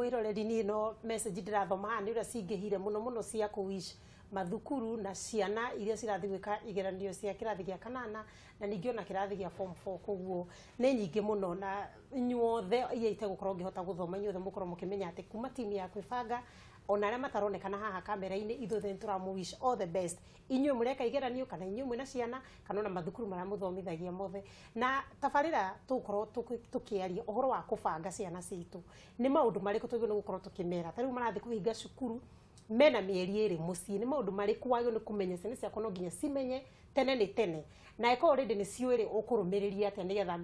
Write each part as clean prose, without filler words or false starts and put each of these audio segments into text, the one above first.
Mwĩroreri, niĩ no message ndĩrathoma haha nĩ ũrĩa cingĩhire mũno mũno cia kũwish mathukuru na ciana iria cirathiĩ gwĩka igeranio cia kĩrathi gĩa kanana na ningĩ ona kĩrathi gĩa form 4. Koguo nĩ nyingĩ mũno, na inyuothe iria itegũkorwo ngĩhota gũthoma, inyuothe mũkorwo mũkĩmenya atĩ kuma timu ya kwĩbanga, ona arĩa mataronekana haha kamera-inĩ, ithuothe nĩ tũramũ wish all the best, inyuĩ mũreka igeranio kana inyuĩ mwĩna ciana kana ona mathukuru marĩa mũthomithagia mothe. Na tabarĩra tũgũkorwo tũkĩaria ũhoro wa kũbanga ciana citũ, nĩ maũndũ marĩkũ twagĩrĩirwo nĩ gũkorwo tũkĩmera. Ta rĩu marathiĩ kũhinga cukuru mena mĩeri 2 mũciĩ, nĩ maũndũ marĩkũ wagĩrĩirwo nĩ kũmenya ciana ciakwa no nginya cimenye tene nĩ tene, na ĩkorwo rĩndĩ nĩ ciũĩ rĩ, ũkũrũmĩrĩria atĩa nĩgetha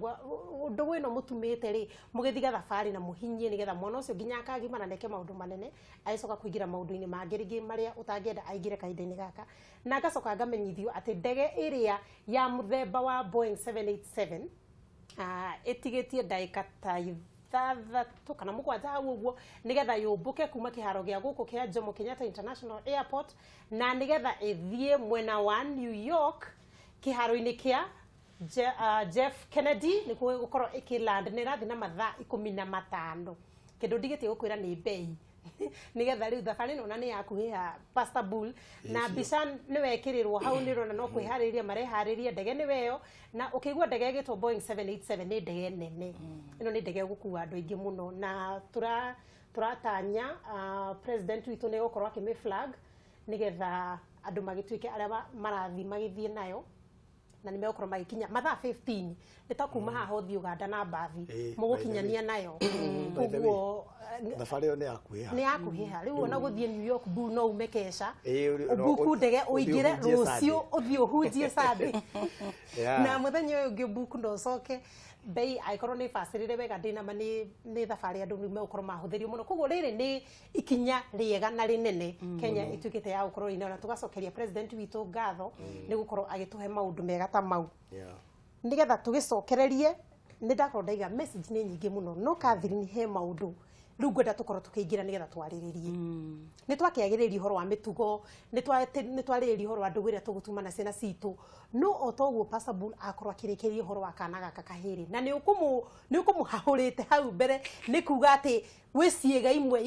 ũndũ ĩno mũtumĩte rĩ mũgĩthiga thabarĩ na mũhinyie, nĩgetha mwana ũcio nginya akagimara na eke maũndũ manene, agĩcoka kũingĩra maũndũ-inĩ mangĩ rĩngĩ marĩa ũtangĩenda aingĩre kahinda-inĩ gaka. Na ngacoka ngamenyithio atĩ ndege ĩrĩa ya mũthemba wa Boeing 787 ĩtigĩtie ndagĩka ta 6 kana 7 hau ũguo nĩgetha yũmbũke kuma kĩharo gĩa gũkũ kĩa Jomo Kenyatta International Airport, na nĩgetha ĩthiĩ mwena wa New York kĩharo-inĩ kĩa Jeff Kennedy nĩkuo ĩgũkorwo ĩkĩland, nĩ ĩrathiĩ na mathaa 15. Kĩndũ ndigĩtie gũkwĩra nĩ mbei, nĩgetha rĩu thabarĩ ĩno na nĩ yakuhĩha. Pastor Bull, na mbica nĩ wekĩrĩrwo hau, nĩ ũrona no kwĩharĩria mareharĩria. Ndege nĩ weyo, na ũkĩigua ndege ĩgĩtwo Boeing 787 nĩ ndege nene. Ĩno nĩ ndege ĩgũkua andũ aingĩ mũno, na tũratanya president witũ nĩ egũkorwo akĩmĩ flag nĩgetha andũ magĩtuĩke arĩa marathiĩ magĩthiĩ nayo, na nĩ megũkorwo magĩkinya mathaa 15. Nĩ ta kuma haha ũthiĩ Uganda na mbathi mũgũkinyania nayo. By the way, Koguo thabarĩ ĩyo nĩ yakuhĩha. Nĩ yakuhĩha. Rĩu ona gũthiĩ New York bu no ume keca, no ũbuku ndege ũthiĩ ũingĩre ũhunjie rũciũ Sunday. Ũthiĩ ũhunjie Sunday na mũthenya ũyũ ũngĩ buku na ũcoke mbei, angĩkorwo nĩ bacĩrĩre wega. Ndĩnama nĩ thabarĩ andũ rĩu megũkorwo mahũthĩrio mũno. Koguo rĩrĩ nĩ ikinya rĩega na rĩnene Kenya ĩtuĩkĩte ya gũkorwo ĩna, na tũgacokeria president witũ ngatho nĩ gũkorwo agĩtũhe maũndũ mega ta mau. Nĩgetha tũgĩcokererie, nĩ ndakorwo ndaiga message nĩ nyingĩ mũno, no Catherine, he maũndũ rĩu ngwenda tũkorwo tũkĩingĩra nĩgetha twarĩrĩrie. Nĩ twakĩagĩrĩria ũhoro wa mĩtugo, nĩ twarĩrĩria ũhoro wa ndũgũ ĩrĩa tũgũtuma na ciana citũ, no o toguo Pastor Bull akorwo akĩrĩkĩria ũhoro wa kana gaka kahĩrĩ, na nĩ ũkũmũhahũrĩte hau mbere, nĩ kuga atĩ gwĩ ciĩga imwe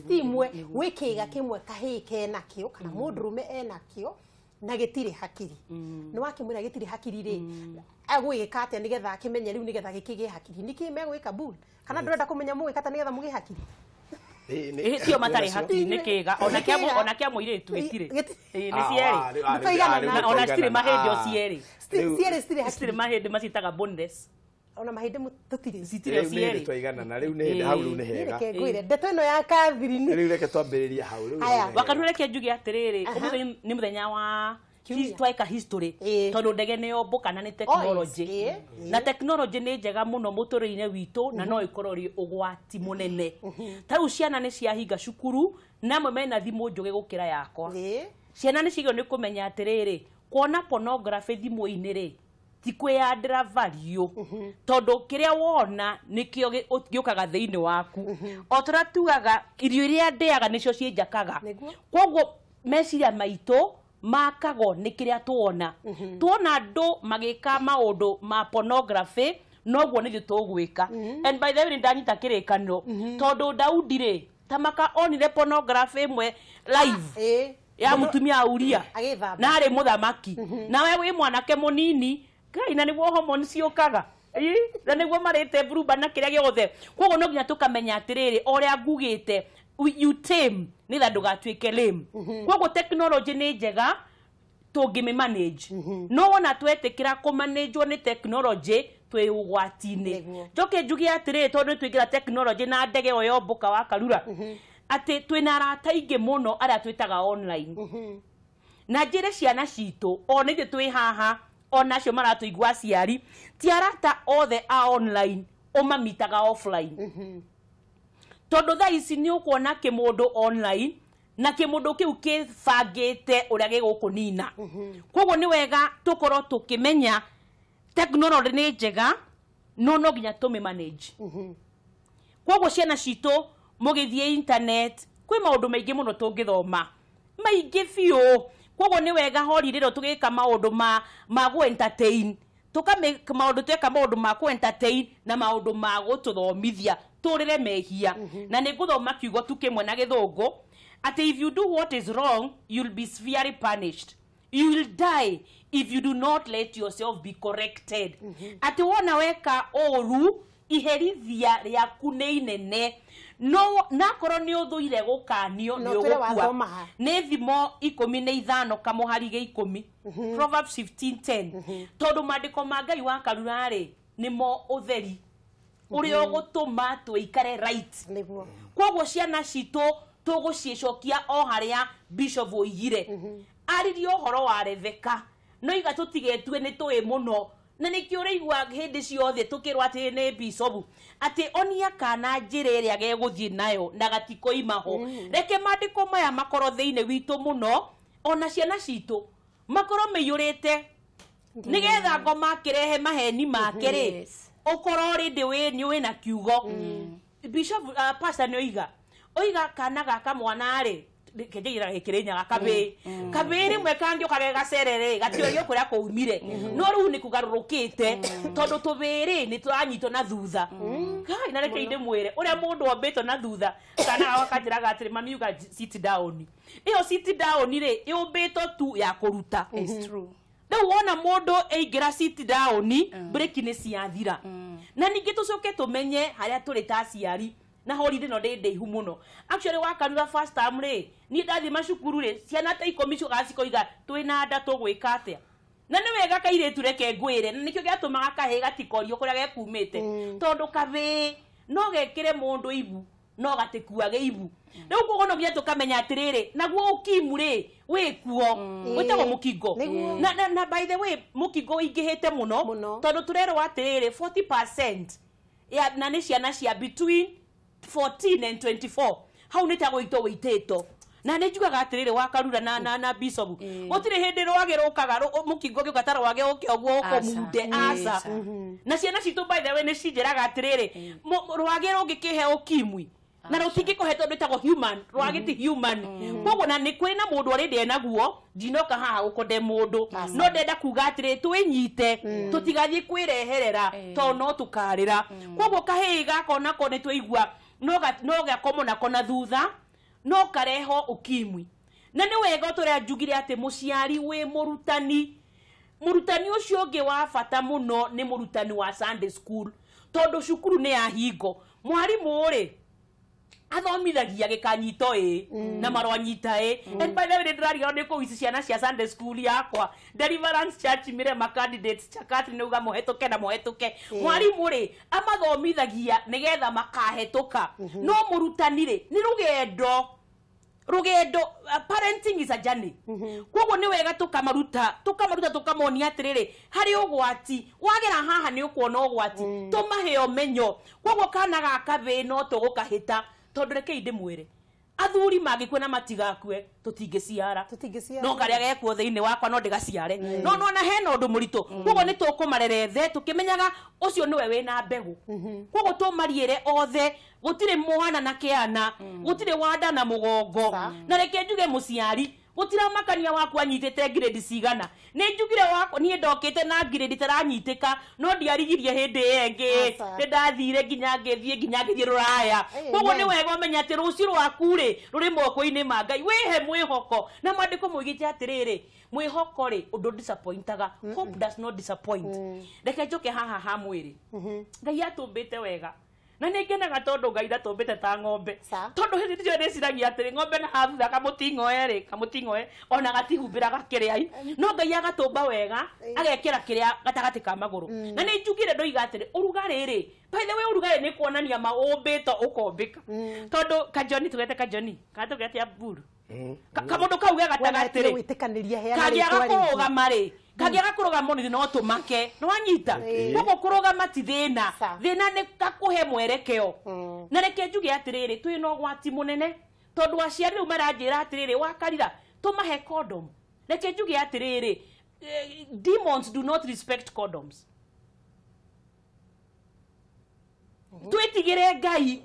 ti imwe, gwĩ kĩĩga kĩmwe kahĩĩ kenakĩo kana mũndũrũme enakĩo na gĩtirĩ hakiri. Nĩ wakĩmwĩra gĩtirĩ hakiri rĩ, agwĩka atĩa nĩgetha akĩmenye rĩu nĩgetha gĩkĩgĩe hakiri? Nĩkĩ megwĩka, Bull? Kana ndũrenda kũmenya mũgwĩka atĩa nĩgetha mũgĩe hakiri? Ĩ, tio matarĩ hakiri nĩ kĩga ona Nĩ kĩa kĩga. ona kĩa mũirĩtu gĩtirĩ. Ĩ, nĩ Ah, cierĩ. Nĩtwaigana Na ona citirĩ mahĩndĩ o cierĩ. Cierĩ citirĩ Citirĩ hakiri. mahĩndĩ, macitaga boneless. Ona mahĩndĩ tũtirĩ. Citirĩ o Rĩu nĩ hĩndĩ cierĩ. twaigana, rĩu nĩ hĩndĩ hau, rĩu nĩ Niĩ hega. reke ngwĩre ndeto ĩno ya Catherine. Rĩu reke twambĩrĩrie hau rĩu. Aya. Nĩ hega. Wakati reke njuge atĩrĩrĩ, ũmũthĩ nĩ mũthenya wa Kiumia. tweka history, tondũ ndege nĩ yombũka na nĩ technology. Na technology nĩ njega mũno mũtũrĩre-inĩ witũ, na no ĩkorwo rĩ ũgwati mũnene. Ta rĩu ciana nĩ ciahinga cukuru, na amwe mena thimũ njũgĩ gũkĩra yakwa. Ciana nĩ ciagĩrĩirwo nĩ kũmenya atĩrĩrĩ, kuona pornography thimũ-inĩ rĩ ti kwĩyandĩra value, tondũ kĩrĩa wona nĩkĩo gĩũkaga thĩinĩ waku. O tũrĩa tugaga irio iria ndĩaga nĩcio ciĩnjakaga. Koguo meciria maitũ makagwo nĩ kĩrĩa tuona. Tuona andũ magĩka maũndũ ma pornography, noguo nĩthuĩ tũgwĩka. And by the way, nĩ ndanyita kĩrĩkanĩro, tondũ Daudi rĩ, tamaka onire pornography ĩmwe live ya mũtumia Uria Agĩthamba. na arĩ mũthamaki, nawe wĩ mwanake mũnini. Ngai, na nĩguo hormones ciũkaga. Ĩ, na nĩguo marĩte mburumba na kĩrĩa gĩothe. Koguo no nginya tũkamenya atĩrĩrĩ, o ũrĩa ngugĩte, you tame nĩgetha ndũgatuĩke lame. Koguo technology nĩ njega tũngĩmĩ manage, no wona twetĩkĩra kũmanĩjwo nĩ technology, twĩ ũgwati-inĩ. Njoke njuge atĩrĩrĩ, tondũ nĩ twaingĩra technology na ndege ĩyo yombũka wa Karura, atĩ twĩna arata aingĩ mũno arĩa twĩtaga online. Na njĩre ciana citũ, o nĩ ithuĩ twĩ haha, ona acio maratũigua aciari, ti arata othe a online ũmamitaga offline, tondũ thaa ici nĩ ũkuona kĩmũndũ online na kĩmũndũ kĩu kĩbangĩte ũrĩa gĩgũkũnina. Koguo nĩ wega tũkorwo tũkĩmenya technology nĩ njega, no no nginya tũmĩ manage. Koguo ciana citũ, mũgĩthiĩ internet kwĩ maũndũ maingĩ mũno tũngĩthoma, maingĩ biũ. Koguo nĩ wega hori rĩrĩa tũgĩka maũndũ ma gũ entertain, tũka maũndũ, tweka maũndũ ma kũ entertain na maũndũ ma gũtũthomithia. tũrĩre mehia. Na nĩ ngũthoma kiugo tu kĩmwe na gĩthũngũ atĩ if you do what is wrong, you'll be severely punished. You will die if you do not let yourself be corrected. Atĩ wona weka ũru, iherithia rĩaku nĩ inene. No nakorwo nĩ ũthũire gũkanio No nĩ twĩre ũgũkua. wathoma ha? Nĩ thimo 15 kamũhari gĩa 10. Proverbs 15:10. Tondũ maandĩko ma Ngai wa Karura-rĩ nĩmo ũtheri ũrĩa ũgũtũma tũikare right. Nĩguo. Koguo ciana citũ tũgũciĩcokia o harĩa Bishop oigire. Aririe ũhoro wa Rebeka, no iga tũtigetue nĩ tũĩ mũno, na nĩkĩo ũraigua hĩndĩ ciothe tũkĩrwo atĩ nĩ Bishop atĩ onia kana njĩra ĩrĩa gegũthiĩ nayo na gatikoima ho. Reke maandĩko maya makorwo thĩinĩ witũ mũno, ona ciana citũ makorwo maiyũrĩte, nĩgetha ngoma akĩrehe maheni make rĩ, Yes. ũkorwo already wĩ nĩ wĩna kiugo. Bishop, pastor nĩ oiga oiga kana gaka mwana rĩ kenjĩra gĩkĩrĩnyaga kabĩĩ kabĩĩ rĩmwe kangĩũka ge gacerere gatiũrio kũrĩa kũumire, no rĩu nĩ kũgarũrũkĩte tondũ tũbĩĩ nĩ tũranyitwo na thutha. Kai, na reke ndĩmwĩre ũrĩa mũndũ ombĩtwo na thutha, kana gakwa kanjĩraga atĩrĩ, mami uga sit down. Ĩyo sit down rĩ yũmbĩtwo tu ya kũruta. It's true. Rĩu wona mũndũ aingĩra sit down, breki nĩ ciathira. Na ningĩ tũcoke tũmenye harĩa tũrĩ ta aciari, na holiday no ndĩ ndaihu mũno. Actually wakarura first term rĩ, niĩ ndathiĩ macukuru rĩ, ciana ta 10 ciũkaga cikoiga twĩna nda tũgwĩka atĩa. Na nĩ wega kairĩtu, reke ngwĩre, na nĩkĩo gĩatũmaga kahĩĩ gatikorio kũrĩa gekumĩte, tondũ kabĩĩ no gekĩre mũndũ ibu no gatĩkuage ibu. Rĩu koguo no nginya tũkamenya atĩrĩrĩ, naguo ũkimu rĩ wĩkuo wĩtagwo mũkingo. Nĩguo. Na by the way, mũkingo ũingĩhĩte mũno Mũno. tondũ tũrerwo atĩrĩrĩ 40% ya, na nĩ ciana cia between 14 and 24, hau nĩ ta gũitwo wĩitĩtwo. Na nĩ njugaga atĩrĩrĩ wakarura na Bishop, gũtirĩ hĩndĩ rwagĩ rũkaga mũkingo gĩũka ta rwagĩ ũke ũguo ũkũmunde, aca. Aca. Na ciana citũ by the way nĩ cinjĩraga atĩrĩrĩ, rwagĩ rũngĩkĩhe ũkimwi na rũtingĩkũhe tondũ ĩtagwo human, rwagĩ ti human. Koguo na nĩ kwĩ na mũndũ already enaguo, ndinoka haha gũkonde mũndũ, no ndenda kuga atĩrĩ twĩnyite tũtigathiĩ kwĩreherera tondũ no tũkarĩra. Koguo kahĩĩ gaka onako nĩ twaigua no gakomwo nako na thutha no kareho ũkimwi. Na nĩ wega tũrĩa njugire atĩ mũciari wĩ mũrutani, mũrutani ũcio ũngĩ wa bata mũno nĩ mũrutani wa Sunday school, tondũ cukuru nĩ ya hingo. Mwarimũ rĩ athomithagia gĩkanyito ĩ na marwanyita ĩ. And by the way, nĩndĩrariganĩrwo nĩ kũu ici ciana cia Sunday school yakwa Deliverance Church Mirema candidates chakati nĩ uga mũhetũke na mũhetũke. Mwarimũ rĩ amathomithagia nĩgetha makahetũka, no mũrutani rĩ nĩ rũgendo rũgendo. Parenting is a journey. Koguo nĩ wega tũkamaruta tũkamonia atĩrĩrĩ harĩ ũgwati wagera haha nĩ ũkuona ũgwati, tũmahe ũmenyo. Koguo kana gaka thĩ no tũgũkahĩta, tondũ rekei ndĩmwĩre athuri mangĩkue na matigakue tũtingĩciara. Tũtingĩciara. No karĩa gekuo thĩinĩ wakwa no ndĩgaciare, no nona hena ũndũ mũritũ. Koguo nĩ tũkũmarera ethe tũkĩmenyaga ũcio nĩwe wĩna mbegũ. Koguo tũmariĩre othe, gũtirĩ mwana na kĩana, gũtirĩ wanda na mũgongo. Na reke njuge mũciari gũtiramakania waku anyitĩte grade cigana. Nĩ njugire wakwa niĩ ndokĩte na grade itaranyitĩka, no ndiarigirie hĩndĩ ĩyo ĩngĩ. Aca. Nĩ ndathire nginya ngĩthiĩ nginya ngĩthiĩ rũraya. Amen. Koguo nĩ wega ũmenye atĩ rũciũ rwaku rĩ rũrĩ moko-inĩ ma Ngai. Wĩhe mwĩhoko, na maandĩko moigĩte atĩrĩrĩ, mwĩhoko rĩ ũndũ disappointaga, hope does not disappoint. Reke njoke haha ha mwĩrĩ. Ngai atũmbĩte wega na nĩ ngenaga tondũ Ngai ndatũmbĩte ta ng'ombe, Sa. tondũ hĩndĩ ĩcio ndĩciragia atĩrĩ ng'ombe na hathutha kamũting'oe rĩ kamũting'oe ona gatihumbĩraga kĩrĩa, no Ngai agatũmba wega agekĩra kĩrĩa gatagatĩ ka magũrũ. Na nĩ njugire ndoiga atĩrĩ ũrugarĩ rĩ, by the way, ũrugarĩ nĩ kuonania maũmbĩtwo ũkombĩka, tondũ kajoni tũgete kajoni kana tũgete mburu. Kamũndũ kau ge gatagatĩ rĩ wĩtĩkanĩria heana kangĩaga rĩtwa rĩngĩ. kũrũgama rĩ, kangĩaga kũrũgama nĩ no tũmake nĩ wanyita. Koguo kũrũgama ti thĩna. Sa. Thĩna nĩ gakũhe mwerekeo. Na reke njuge atĩrĩrĩ, twĩna ũgwati mũnene tondũ aciari rĩu maranjĩra atĩrĩrĩ wakarira tũmahe condom. Reke njuge atĩrĩrĩ, demons do not respect condoms. Twĩtigĩre Ngai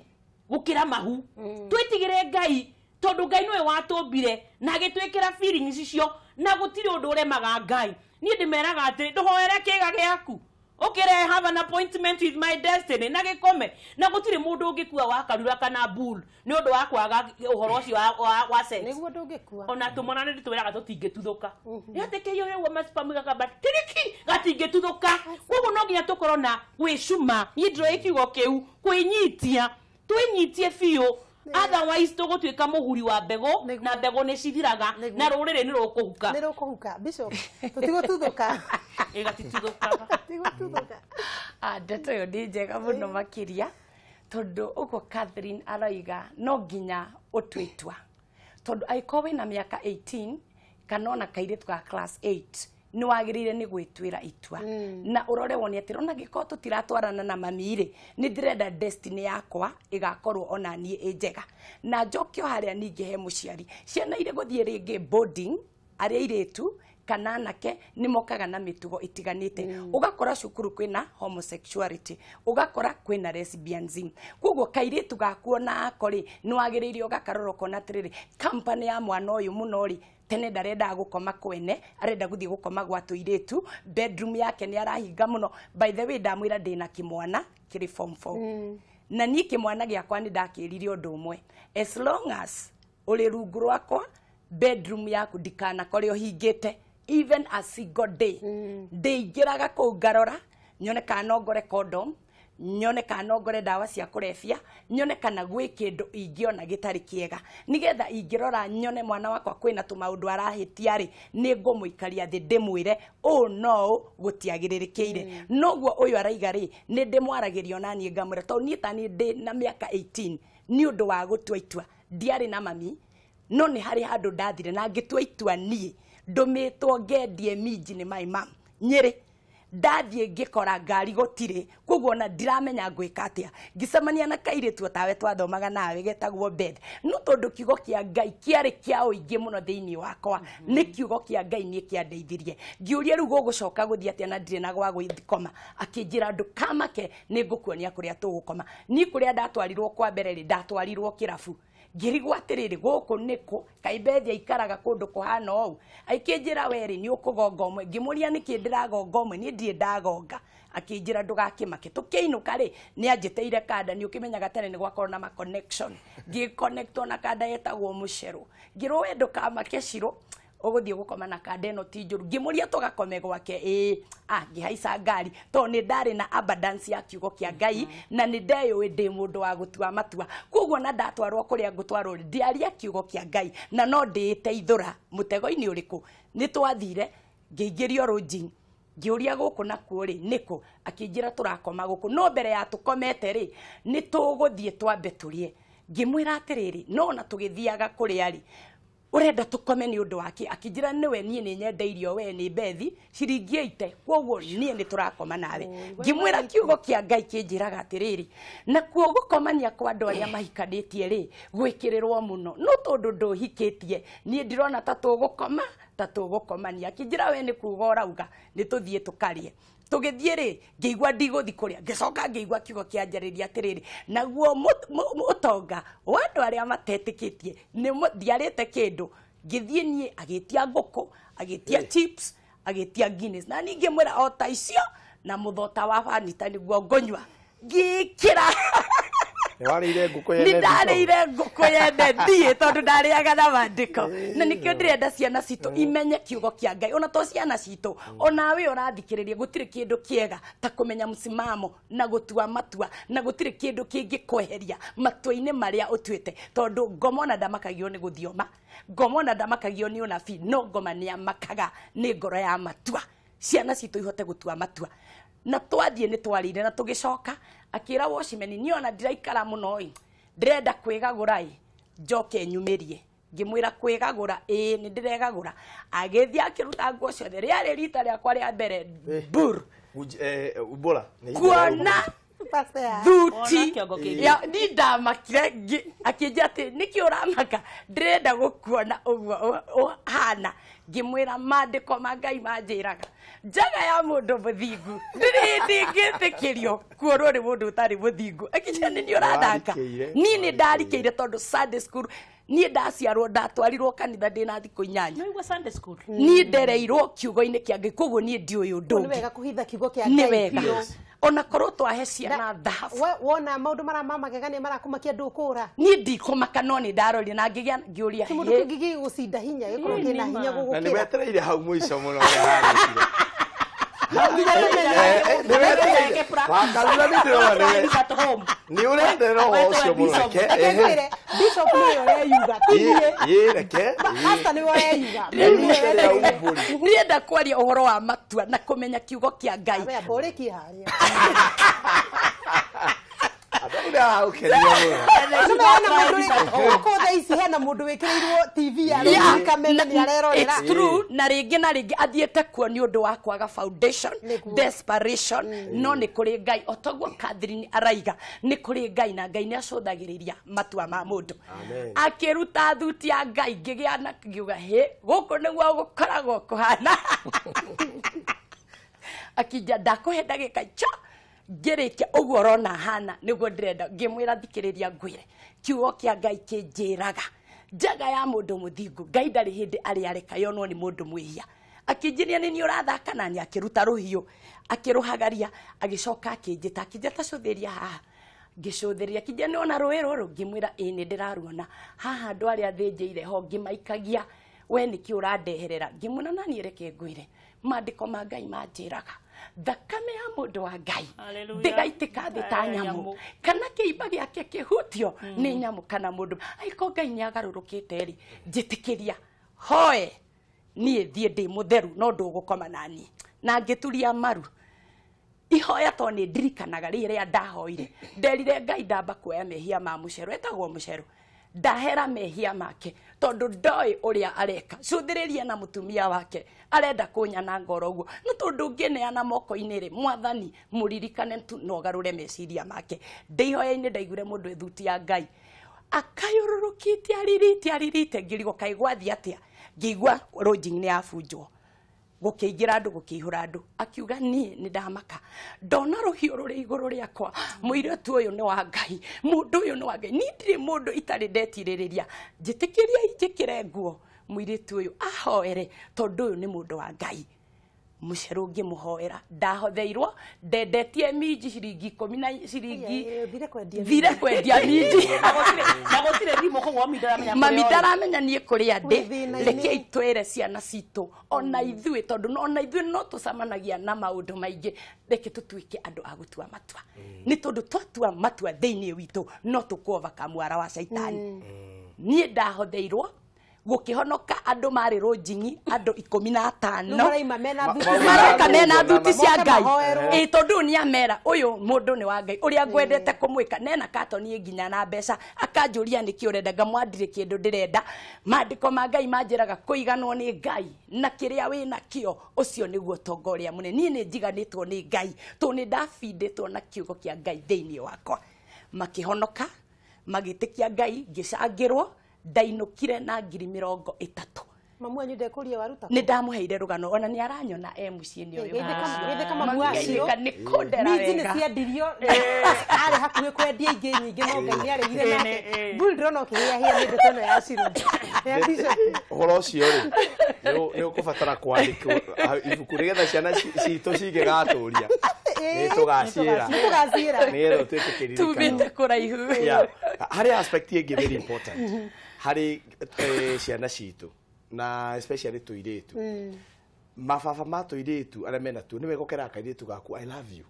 gũkĩra mahu, twĩtigĩre Ngai tondũ Ngai nĩwe watũmbire na agĩtwĩkĩra feelings icio, na gũtirĩ ũndũ ũremaga Ngai. Niĩ ndĩmeraga atĩrĩ ndũhoere kĩga gĩaku. Ukire have an appointment with my destiny na gikome na gutiri mundu ungikua wa karura kana bull ni undu wa kwaga uhoro ucio wa sex niguo ndungikua ona tumwana ni twiraga tutingituthũka yatĩkĩrio ũguo masperm gakamba tiriki gatingĩtuthũka koguo no nginya tũkorwo na gwĩcuma niĩ ndĩroĩ kiugo kĩu kwĩnyitia twĩnyitie biũ otherwise tũgũtuĩka mũhuri wa mbegũ na mbegũ nĩ cithiraga na rũrĩrĩ nĩ rũkũhuka nĩ rũkũhuka bishop tũtigũtuthũka ĩgatituthũkaga tũtigũtuthũka. Ndeto ĩyo nĩ njega mũno makĩria tondũ ũguo Catherine araiga no nginya ũtue itua tondũ angĩkorwo wĩna mĩaka 18 kana ona kairĩtu ga class 8 nĩ wagĩrĩire nĩ gwĩtuĩra itua na ũrore wone atĩrĩ ona angĩkorwo tũtiratwarana na mami rĩ nĩ ndĩrenda destiny yakwa ĩgakorwo ona niĩ ĩ njega na njoke o harĩa ningĩ he mũciari ciana irĩ gũthiĩ rĩngĩ boarding arĩa airĩtu kana anake nĩ mokaga na mĩtugo ĩtiganĩte ũgakora cukuru kwĩna homosexuality ũgakora kwĩna lesbianism koguo kairĩtu gaku ona ako rĩ nĩ wagĩrĩire ũgakarora ũkona atĩrĩrĩ company ya mwana ũyũ mũno rĩ tene ndarendaga gũkoma kwene arenda gũthiĩ gũkoma gwa tũirĩtu bedroom yake nĩ arahinga mũno by the way ndamwĩra ndĩna kĩmwana kĩrĩ form 4 na niĩ kĩmwana gĩakwa nĩ ndakĩrire ũndũ ũmwe as long as ũrĩ rungu rwakwa bedroom yaku ndikanakore ũhingĩte even a single day ndĩingĩraga kũu ngarora nyone kana no ngore condom nyone kana no ngore ndawa cia kũrebia nyone kana gwĩ kĩndũ ingĩona gĩtarĩ kĩega nĩgetha ingĩrora nyone mwana wakwa kwĩna tũmaũndũ arahĩtia rĩ nĩ ngũmũikaria thĩ ndĩmwĩre ũũ no ũũ gũtiagĩrĩrĩkĩire noguo ũyũ araiga rĩ nĩ ndĩmwaragĩria ona niĩ ngamwĩra tondũ niĩ ta niĩ ndĩ na mĩaka 18 nĩ ũndũ wa gũtua itua ndiarĩ na mami no nĩ harĩ handũ ndathire na ngĩtua itua niĩ ndũmĩtwo ngendie minji nĩ my mum Nyĩrĩ ndathiĩ ngĩkora ngari gũtirĩ koguo ona ndiramenya ngwĩka atĩa ngĩcemania na kairĩtu o tawe twathomaga nawe getagwo Beth no tondũ kiugo kĩa Ngai kĩarĩ kĩa ũingĩ mũno thĩinĩ wakwa nĩ kiugo kĩa Ngai niĩ kĩandeithirie ngĩũria rĩu gũgũcoka gũthiĩ atĩa na ndirĩ na gwa gũkoma akĩnjĩra ndũkamake nĩ ngũkuonia kũrĩa tũgũkoma niĩ kũrĩa ndatwarirwo kwa mbere rĩ ndatwarirwo kĩrabu ngĩrigwo atĩrĩrĩ gũkũ nĩkũ kaĩ Bethi aikaraga kũndũ kũhana ũũ akĩnjĩra werĩ nĩ ũkũgonga ũmwe ngĩmũria nĩkĩ ndĩragonga ũmwe niĩ ndirĩ ndagonga akĩnjĩra ndũgakĩmake tũkĩinũka rĩ nĩ anjĩtĩire kanda nĩ ũkĩmenyaga tene nĩ gwakorwo na ma connection ngĩconnectwo na kanda yetagwo mũcerũ ngĩrwo we ndũkamake Cirũ ũgũthiĩ gũkoma na kanda ĩno ti njũru ngĩmũria tũgakome gwake ĩĩ ngĩhaica ngari tondũ nĩ ndarĩ na abundance ya kiugo kĩa Ngai na nĩ ndeyũĩ ndĩ mũndũ wa gũtua matua koguo na ndatwarwo kũrĩa ngũtwarwo rĩ ndiaria kiugo kĩa Ngai na no ndĩĩteithũra mũtego-inĩ ũrĩkũ nĩ twathire ngĩingĩrio lodging ngĩũria gũkũ nakuo rĩ nĩkũ akĩnjĩra tũrakoma gũkũ no mbere ya tũkomete rĩ nĩ tũgũthiĩ twambe tũrĩe ngĩmwĩra atĩrĩrĩ no ona tũgĩthiaga kũrĩa rĩ urenda tukome ni undu wake akinjira niwe nie ni nyende irio we ni Bethi ciringi 80 koguo nie ni turakoma nawe ngimwira kiugo kia Ngai kinjiraga atiriri na kuo gukomania kwa andu aria mahikanitie ri gwikirirwo muno no tondu nduhikitie nie ndirona ta tugukoma ta tugukomania akinjira we ni kuga urauga ni tuthie tukarie tugithie ri ngiigua ndiguthi kuria ngicoka ngiigua kiugo kianjariria atiriri naguo mutonga wa andu aria matetikitie ni ndiarite kindu ngithie nie agitia nguku agitia chips agitia Guinness na ningi mwira o ta icio na muthota wa Fanita niguo ngonyua ngikira Nĩ warĩire ngũkũ yene nĩ ndarĩire ngũkũ yene thiĩ tondũ ndarĩaga na mandĩko na nĩkĩo ndĩrenda ciana citũ imenye kiugo kĩa Ngai ona to ciana citũ onawe ũrathikĩrĩria gũtirĩ kĩndũ kĩega ta kũmenya msimamo na gũtua matua na gũtirĩ kĩndũ kĩngĩkweheria matua-inĩ marĩa ũtuĩte tondũ ngoma ona ndamakagio nĩ gũthioma ngoma ona ndamakagio nĩ ũnabii no ngoma nĩ amakaga nĩ ngoro ya matua ciana citũ ihote gũtua matua na twathiĩ nĩ twarĩire na tũgĩcoka akĩra watchman niĩ ona ndiraikara mũno ĩ ndĩrenda kwĩgagũra ĩ njoke nyumĩrie ngĩmwĩra kwĩgagũra ĩĩ nĩ ndĩregagũra agĩthiĩ akĩruta nguo ciothe rĩarĩ rita rĩakwa rĩa mbere bur Umbũra kuona thuti ni ndamakire akĩnjĩra atĩ nĩkĩ ũramaka ndĩrenda gũkuona ũguo ũhana ngĩmwĩra maandĩko ma Ngai manjĩraga njaga ya mũndũ mũthingu ndĩrĩ hĩndĩ ingĩtĩkĩrio kuonwo nĩ mũndũ ũtarĩ mũthingu akĩnjĩra nĩ niĩ ũrathaka niĩ nĩ ndarikĩire tondũ Sunday school Niĩ ndaciarwo ndatwarirwo kanitha ndĩna thikũ 8. No igua Sunday school. Niĩ ndereirwo kiugo-inĩ kĩa Ngai koguo niĩ ndiũĩ ũndũ Nĩ ũngĩ. wega kũhitha kiugo kĩa Nĩ Ngai wega. biũ. Ona korwo twahe ciana thahabu. Wona maũndũ marĩa ma magegania marakũmakia ndũkũra. Niĩ ndikũmaka no nĩ ndarorire na ngĩgĩa ngĩũria. Kĩmũndũ kĩngĩ gĩgũcinda hinya gĩkorwo kĩna hinya Na nĩ gũgũkĩra. wetereire hau mũico mũno ũrĩa harĩkire. Wakarura nĩ ndĩrona nĩ ũrenderera ũhoro ũcio mũno reke. Reke ngwĩre Bishop nĩwe ũreyuga ti niĩ. Ĩ reke. Pastor nĩwe ũreyuga. Nĩenda kwaria ũhoro wa matua na kũmenya kiugo kĩa Ngai. We amba ũrĩkie harĩa. Gũkũ thaa ici hena mũndũ wĩkĩrĩirwo TV ya kameme nĩ arerorera. It's true na rĩngĩ na rĩngĩ athiĩte kuo nĩ ũndũ wa kwaga foundation, desperation, no nĩ kũrĩ Ngai o toguo Catherine araiga nĩ kũrĩ Ngai na Ngai nĩ acũthagĩrĩria matua ma mũndũ. Akĩruta thuti ya Ngai ngĩgĩa na ngiuga hĩ gũkũ nĩguo gũkoragwo kũhana. Akija ndakũhe ndagĩka cha ngĩrĩkia ũguo ũrona hana nĩguo ndĩrenda ngĩmwĩra thikĩrĩria ngwĩre kiugo kĩa Ngai kĩnjĩraga njaga ya mũndũ mũthingu Ngai ndarĩ hĩndĩ arĩ areka yonwo nĩ mũndũ mwĩhia. Akĩnjĩria nĩ niĩ ũrathaka na niĩ akĩruta rũhiũ akĩrũhagaria agĩcoka akĩnjĩta akĩnjĩta cũthĩria haha ngĩcũthĩria akĩnjĩra nĩwona rũĩ rũrũ ngĩmwĩra ĩĩ nĩ ndĩraruona haha andũ arĩa thĩnjĩire ho ngĩmaikagia we nĩkĩ ũrandeherera ngĩmwĩra na niĩ reke ngwĩre maandĩko ma Ngai manjĩraga thakame ya mũndũ wa Ngai ndĩgaitĩka thĩ ta nyamũ kana kĩimba gĩake kĩhutio nĩ nyamũ kana mũndũ angĩkorwo Ngai nĩ agarũrũkĩte rĩ njĩtĩkĩria hoe niĩ thiĩ ndĩ mũtheru no ndũgũkoma na niĩ na ngĩturia maru ihoya to nĩ ndirikanaga rĩrĩa ndahoire nderire Ngai ndamba kuoya mehia ma mũcero etagwo mũcero ndahera mehia make tondu ndoĩ ũrĩa areka cũthĩrĩria na mũtumia wake arenda kũnyana ngoro ũguo no tondu ngĩneana moko-inĩ rĩ mwathani mũririkane tu no garũre meciria make ndĩ ihoya-inĩ ndaiguire mũndũ ĩthuti ya Ngai akayũrũrũkĩte aririte aririte ngĩrigwo kaĩ gwathiĩ atĩa ngĩigua lodging nĩ yabunjwo gũkĩingĩra andũ gũkĩihũra andũ akiuga niĩ nĩ ndamaka ndona rũhiũ rũrĩ igũrũ rĩakwa mũirĩtu ũyũ nĩ wa Ngai mũndũ ũyũ nĩ wa Ngai niĩ ndirĩ mũndũ itarĩ ndetirĩrĩria njĩtĩkĩriai njĩkĩre nguo mũirĩtu ũyũ ahoere tondũ ũyũ nĩ mũndũ wa Ngai mũcero ngĩmũhoera ndahotheirwo ndendetie minji ciringi 10 na ciringi thire kwendia minji na gũtirĩ thimũ koguo mami ndaramenya mami ndaramenya niĩ kũrĩa ndĩ rekei twĩre ciana citũ ona ithuĩ tondũ ona ithuĩ no tũcemanagia na maũndũ maingĩ reke tũtuĩke andũ a gũtua matua nĩ tondũ twatua matua thĩinĩ witũ no tũkũovaka mwara wa caitani niĩ ndahotheirwo gũkĩhonoka andũ marĩ rũnjingi andũ 15 maroka mena thuti cia Ngai ĩ tondũ nĩ amera ũyũ mũndũ nĩ wa Ngai ũrĩa ngwendete kũmwĩka nena katoni nginya na mbeca akanjũria nĩkĩ ũrenda ngamwandire kĩndũ ndĩrenda maandĩko ma Ngai manjĩraga kũiganwo nĩ Ngai na kĩrĩa wĩ nakĩo ũcio nĩguo ũtonga ũrĩa mũnene niĩ nĩ njiganĩtwo nĩ Ngai tondũ nĩ ndabindĩtwo na kiugo kĩa Ngai thĩinĩ wakwa makĩhonoka magĩtĩkia Ngai ngĩcangĩrwo ndainũkire na 30,000 mamu anyu ndekũria waruta nĩ ndamũheire rũgano ona nĩ aranyona e mũciĩ-inĩ ũyũ gĩthĩ kama mamu acio nĩ kũndera minji wega nĩ ciendirio arĩ hakuhĩ kwendia ingĩ nyingĩ no Ngai nĩ aregire nake mburi ndĩrona ũkĩhĩahĩa nĩ ndeto ĩno ya Ciro ya Bishop Ũhoro ũcio rĩ nĩ ũkũbatara kwandĩkwo ibuku nĩgetha ciana citũ cingĩgatũria nĩ tũgaciĩra nĩ tũgaciĩra nĩgetha ũtuĩke kĩririkano tumĩte kũraihu harĩ aspect ĩngĩ very important harĩ ciana citũ na especially tũirĩtu mababa ma tũirĩtu arĩa mena tuo nĩ wega ũkeraga kairĩtu gaku I love you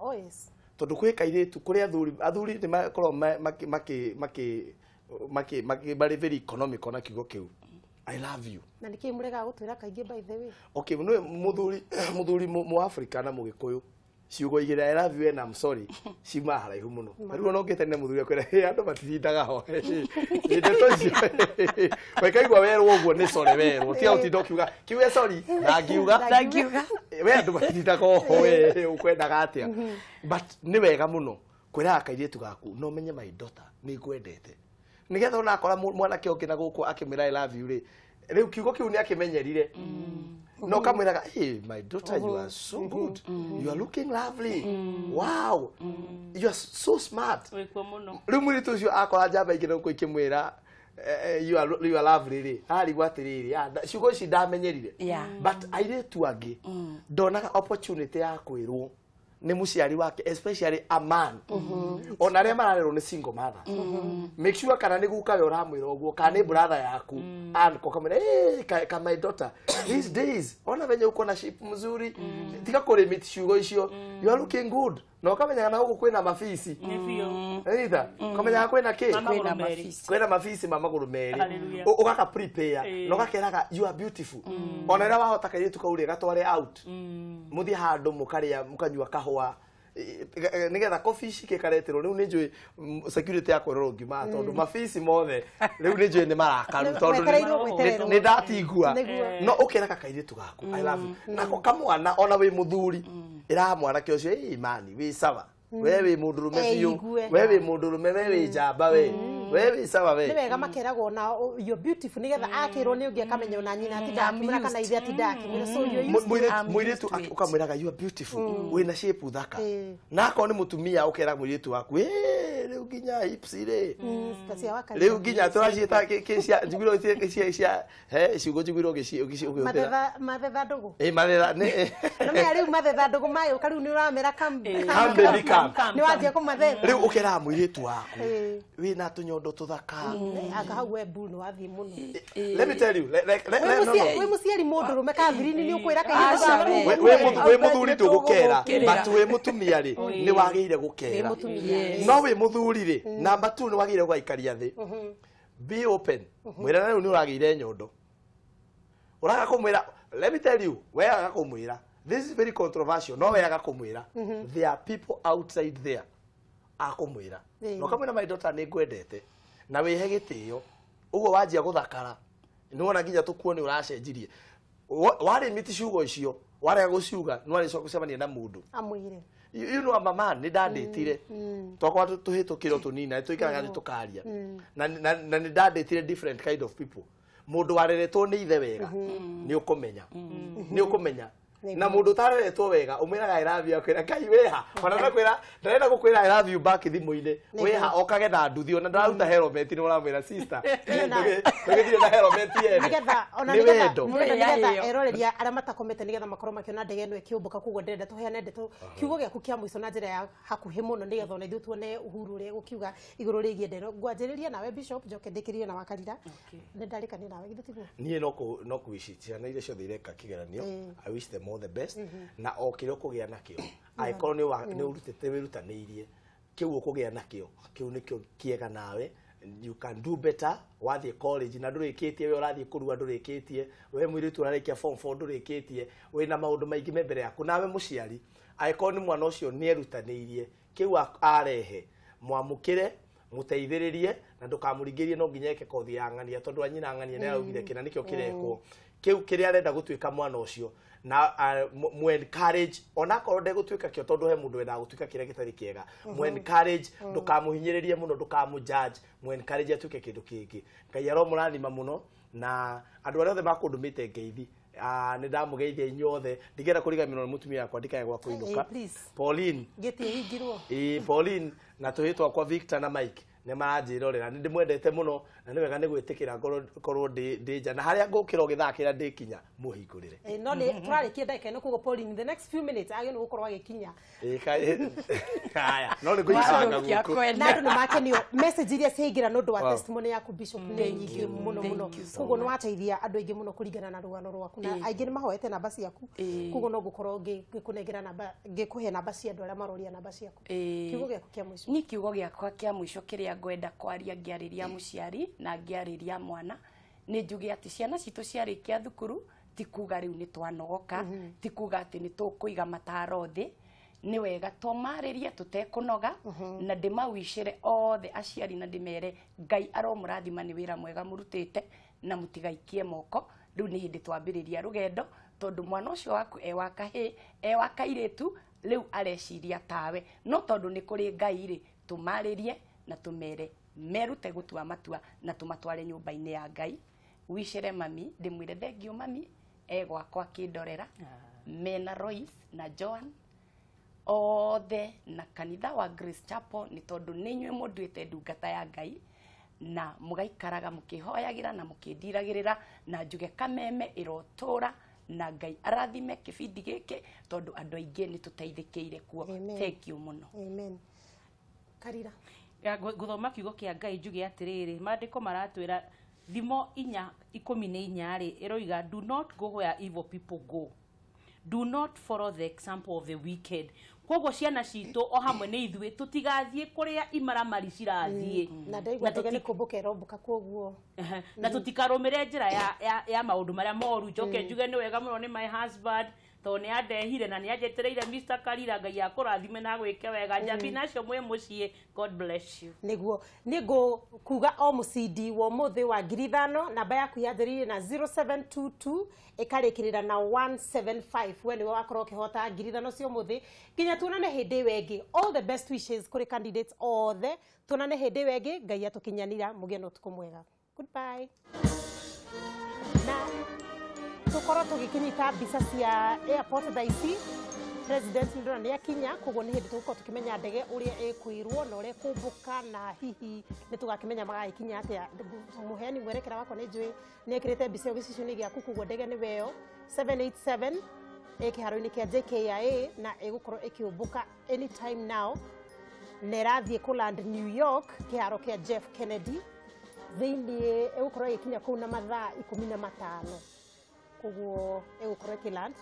oh yes tondũ kwĩ kairĩtu kũrĩ athuri nĩ makoragwo marĩ very economical na kiugo kĩu I love you na nĩkĩĩ mũregaga gũtwĩra kaingĩ by the way okay nĩ mũthuri mu Africa na mũgĩkũyũ ciugo igĩrĩ I love you and I'm sorry ciumaga haraihu mũno rĩu ona ũngĩte nĩ mũthuri akwĩra hey andũ matitindaga ho ndeto icio wekaigua werwo ũguo nĩ sorry werwo tiga gũtinda ũkiuga kiuge sorry na ngiuga we andũ matitindaga oho we ũkwendaga atĩa but nĩ wega mũno kwĩraga kairĩtu gaku no menye my daughter nĩ ngwendete nĩgetha ona akora mwanake ũngĩ na gũkũ akĩmwĩra I love you rĩ rĩu kiugo kĩu nĩ akĩmenyerire no kamwĩraga hey my daughter you are so good you are looking lovely wow you are so smart wĩkuo mũno rĩu mũirĩtu ũcio akora njamba ingĩ na gũkũ ikĩmwĩra you are lovely rĩ, ararigwo atĩrĩrĩ, ciugo ici ndamenyerire. But airĩtu angĩ ndonaga opportunity ya kwĩrwo nĩ mũciari wake, especially a man. Ona arĩa mararerwo nĩ single mother. Make sure kana nĩ guka we ũramwĩra ũguo, kana nĩ brother yaku. Uncle kamwĩra, hey, ka my daughter, these days, ona venye uko na shape mzuri, tiga kũlimit ciugo icio, you are looking good. Na ũkamenyaga na gũkũ kwĩna mabisi. Either, ũkamenyaga kwĩna kĩ? Kwĩna mabisi ma magũrũ merĩ. Ũgaka prepare, na ũgakeraga you are beautiful. Ona rĩrĩa wahota kairĩtu kau rĩ, gatware out. Mũthiĩ handũ mũkarĩa, mũkanyua kahũa. Nĩgetha coffee ici gĩkareterwo rĩu nĩ njũĩ security yakwa ĩrorwo ngima tondũ mabisi mothe rĩu nĩ njũĩ nĩ marakaru tondũ nĩ ndatigua. No ũkeraga kairĩtu gaku I love you. Nako kamwana ona wĩ mũthuri ĩra mwanake ũcio ĩ mani wĩ sawa, we wĩ mũndũrũme biũ, we wĩ mũndũrũme, we wĩ njamba, we wĩ sawa we. Nĩ wega makeragwo na you're beautiful nĩgetha akĩrwo nĩ ũngĩ akamenya ona nyina atinda akĩmwĩra kana ithe atinda akĩmwĩra, so you're used to it. Mũirĩtu ũkamwĩraga you are beautiful, wĩna shape thaka. Na akorwo nĩ mũtumia ũkera mũirĩtu waku rĩu nginya hips rĩ, rĩu nginya tũraciĩta cia njiguirwo cia he ciugo njiguirwo ũgĩhũthĩra mathetha ndũgũ. Mathetha nĩ no rĩu mathetha ndũgũ mayũka rĩu nĩ ũramera come baby come, nĩ wanjia kũmathetha. Rĩu ũkeraga mũirĩtu waku wĩna tũnyondo tũthaka. Anga hau we bu nĩ wathiĩ mũno. Let me tell you, wĩ mũciari mũndũrũme Catherine nĩ ũkwĩra kairĩtu gaku. Wĩ mũthuri ndũgũkera, but wĩ mũtumia rĩ nĩ wagĩrĩire gũkera. No wĩ mũthuri rĩ, number 2 nĩ wagĩrĩire gũgaikaria thĩ. Be open. Mwĩra rĩu nĩ ũragĩire nyondo. Ũraga kũmwĩra, let me tell you, we aga kũmwĩra. This is very controversial. No we aga kũmwĩra. There are people outside there akumwira. No kamwĩra my daughter nĩ ngwendete na wĩhe gĩtĩo. Ũguo wanjia gũthakara. Nĩ wona nginya tũkuo nĩ ũracenjirie. Warĩ miti ciugo icio, warega gũciuga, nĩ warĩcoka gũcemania na mũndũ. Amwĩre. You know mama nĩ ndandĩtire. Twakwa tũhĩtũkĩro tũnini na tũikaraga thĩ tũkaria. Na nĩ ndandĩtire different kind of people. Mũndũ wareretwo nĩ ithe wega nĩ ũkũmenya. Nĩ ũkũmenya. Na mũndũ ũtareretwo wega ũmwĩraga I love you akwĩra Ngai wĩha. Ona ndakwĩra ndarenda gũkwĩra I love you back thimũ-inĩ. Wĩha okage na nduthi ona ndararuta helmet nĩ ũramwĩra sister. Tũgĩthiĩ na helmet yene. Nĩgetha ona nĩgetha eroreria arĩa matakomete nĩgetha makorwo makĩona ndege ĩno ĩkĩũmbũka, koguo ndĩrenda tũheane ndeto kiugo gĩaku kĩa mũico na njĩra ya hakuhĩ mũno nĩgetha ona ithuĩ tuone Uhuru ũrĩa gũkiuga igũrũ rĩgiĩ ndege ĩno. Ngwanjĩrĩria nawe Bishop, njoke ndĩkĩrĩrie na Wakarira. Nĩ ndarĩkania nawe githĩ tiguo? Niĩ no kũwish ciana iria ciothe ireka kĩgeranio, I wish them all the best na o kĩrĩa ũkũgĩa nakĩo angĩkorwo nĩ ũrutĩte wĩrutanĩirie kĩu ũkũgĩa nakĩo kĩu nĩkĩo kĩega nawe. You can do better. Wathiĩ college na ndũrĩkĩtie, we ũrathiĩ kũrua ndũrĩkĩtie, we mũirĩtu ũrarĩkia form 4 ndũrĩkĩtie, wĩna maũndũ maingĩ me mbere yaku. Nawe mũciari angĩkorwo nĩ mwana ũcio nĩ erutanĩirie kĩu arehe, mwamũkĩre, mũteithĩrĩrie na ndũkamũringĩrie no nginya eke kothi ya ng'ania tondũ anyina ng'ania nĩ araugire kĩna nĩkĩo kĩrekwo kĩu kĩrĩa arenda gũtuĩka mwana ũcio na mu encourage onakorwo ndegũtuĩka kĩo tondũ he mũndũ wendaga gũtuĩka kĩrĩa gĩtarĩ kĩega, mu encourage, ndũkamũhinyĩrĩrie mũno, ndũkamũ judge, mu encourage atuĩke kĩndũ kĩngĩ. Ngai aromũrathima mũno na andũ arĩa othe makũndũmĩte ngeithi nĩ ndamũgeithia inyuothe, ndingĩenda kũriganĩrwo nĩ mũtumia wakwa ndikae gwa kũinũka. Pauline gĩtiĩhingirwo. Pauline na tũhĩĩ twakwa Victor na Mike nĩ maranjĩrorera, nĩ ndĩmwendete mũno na nĩ wega nĩ gwĩtĩkĩra ngorwo ndĩ nja na harĩa ngũkĩra ũgĩthakĩra ndĩkinya mũhingũrĩre. No nĩ tũrarĩkia ndagĩka ĩno, koguo Pauline in the next few minutes agĩrĩirwo nĩ gũkorwo agĩkinya. Haya, no nĩ ngũikaranga gũkũ. Na andũ nĩ makenio message iria ciaingĩra nĩ ũndũ wa testimony yaku Bishop nĩ nyingĩ mũno mũno, koguo nĩ wateithia andũ aingĩ mũno kũringana na rũgano rwaku na aingĩ nĩ mahoete namba ciaku, koguo no ngũkorwo ngĩkũnengera namba, ngĩkũhe namba cia andũ arĩa maroria namba ciaku. Kiugo gĩaku kĩa mũico. Niĩ kiugo gĩakwa kĩa mũico kĩrĩa ngwenda kwaria ngĩarĩria mũciari na ngĩarĩria mwana nĩ njuge atĩ ciana citũ ciarĩkia thukuru ti kuga rĩu nĩ twanogoka, ti kuga atĩ nĩ tũkũiga mataro thĩ, nĩ wega tũmarĩrie tũtekũnoga na ndĩmawicĩre othe aciari na ndĩmere Ngai aromũrathima nĩ wĩra mwega mũrutĩte na mũtigaikie moko. Rĩu nĩ hĩndĩ twambĩrĩria rũgendo tondũ mwana ũcio waku e wa kahĩĩ e wa kairĩtu rĩu areciria tawe, no tondũ nĩ kũrĩ Ngai rĩ tũmarĩrie na tũmere merute gũtua matua na tũmatware nyũmba-inĩ ya Ngai. Wicĩre mami ndĩmwĩre thengio mami e gwakwa kĩndorera mena Royce na Joan othe na kanitha wa Grace Chapel nĩ tondũ nĩ inyuĩ mũnduĩte ndungata ya Ngai. Na mũgaikaraga mũkĩhoyagĩra na mũkĩndiragĩrĩra, na njuge Kameme ĩrotũra na Ngai arathime kĩbindi gĩkĩ tondũ andũ aingĩ nĩ tũteithĩkĩire kuo. Amen. Thank you mũno. Amen. Karira. Ngũthoma kiugo kĩa Ngai njuge atĩrĩrĩ, maandĩko maratwĩra Thimo 4:14 rĩ, ĩroiga, "Do not go where evil people go, do not follow the example of the wicked." Koguo ciana citũ o hamwe nĩ ithuĩ tũtigathiĩ kũrĩa imaramari cirathiĩ. Na ndaigua ndege nĩ kũmbũka ĩrombũka, koguo Ehe, na tũtikarũmĩre njĩra ya maũndũ marĩa moru. Njoke njuge nĩ wega mũno nĩ my husband, tondũ nĩ andehire na nĩ anjetereire. Mr Karira, Ngai akũrathime na agwĩke wega. Njambi nacio mwĩ mũciĩ, God bless you. Niguo nĩ ngũkuga o mũcindi wa ũmũthĩ wa 5,000, namba yaku yanjĩrĩirie na 0722 ĩkarĩkĩrĩra na 175, we nĩwe wakorwo ũkĩhota 5,000 cia ũmũthĩ. Nginya tuonane hĩndĩ ĩyo ĩngĩ, all the best wishes kũrĩ candidates othe. Tuonane hĩndĩ ĩyo ĩngĩ, Ngai atũkinyanĩra, mũgĩe na ũtukũ mwega. Goodbye. Na tũkorwo tũgĩkĩnyita mbica cia airport thaa ici. President nĩ ndona nĩ akinya, koguo nĩ hĩndĩ tũgũkorwo tũkĩmenya ndege ũrĩa ĩkwĩrwo na ũrĩa ĩkũmbũka, na hihi nĩ tũgakĩmenya magagĩkinya atĩa. Mũheani mwerekera wakwa nĩ njũĩ nĩ ekĩrĩte mbica ĩyo gĩcicio-inĩ gĩaku, koguo ndege nĩ weyo 787 ĩ kĩharo-inĩ kĩa JKIA na ĩgũkorwo ĩkĩũmbũka anytime now, na ĩrathiĩ kũland New York, kĩharo kĩa Jeff Kennedy thĩinĩ. Ĩgũkorwo ĩgĩkinya kũu na mathaa 15, koguo ĩgũkorwo ĩkĩland.